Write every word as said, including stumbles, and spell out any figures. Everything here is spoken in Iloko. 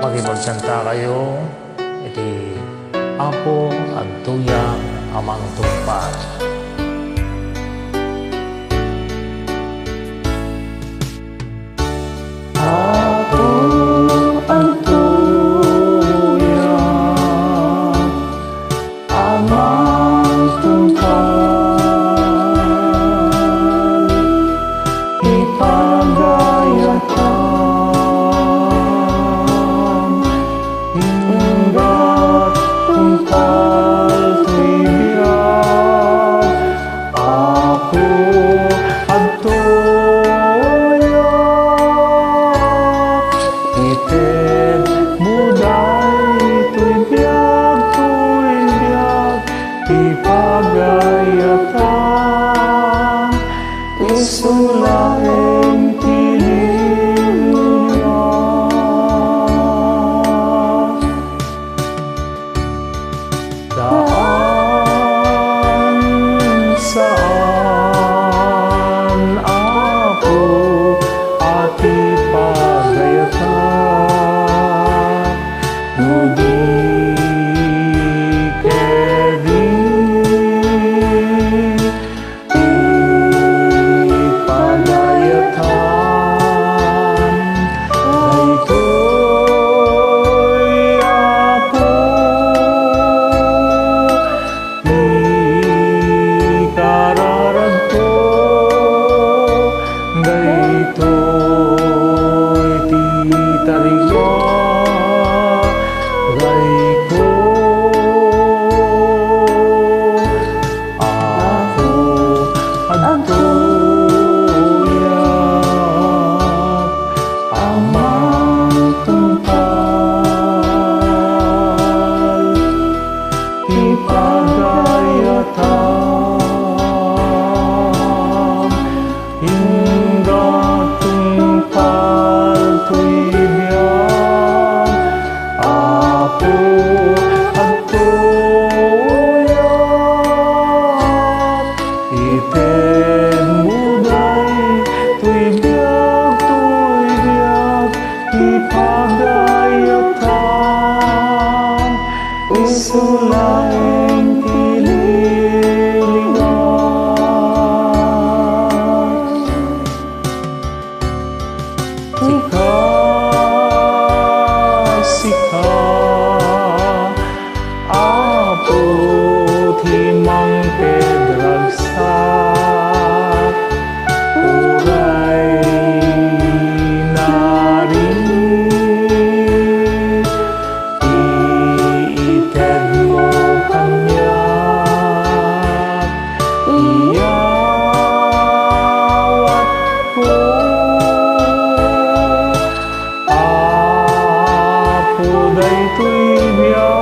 Makipagkantakayo iti Apo, adtoyak a mangtungpal. Apo, adtoyak a mangtungpal, ipagayatam, inggat tungpal toy biag, Apo, adtoyak. Itedmo daytoy biag, toy biag, ipagayatam, isu laeng ti liwliwa. Saan, saan, Apo, a ti pagayatam, no di kadi. Ipagayatam daytoy, Apo, ti kararagko, daytoy ti tarigagayko. Apo, adtoyak a mangtungpal, ipagayatam, inggat tungpal toy biag, Apo, adtoyak. Itedmo daytoy biag, toy biag, ipagayatam, isu laeng ti liwliwa. Sika, sika, Apo, ti mangpedragsak, uray nari ti itedmo kaniak, iyawatko, Apo, daytoy biag.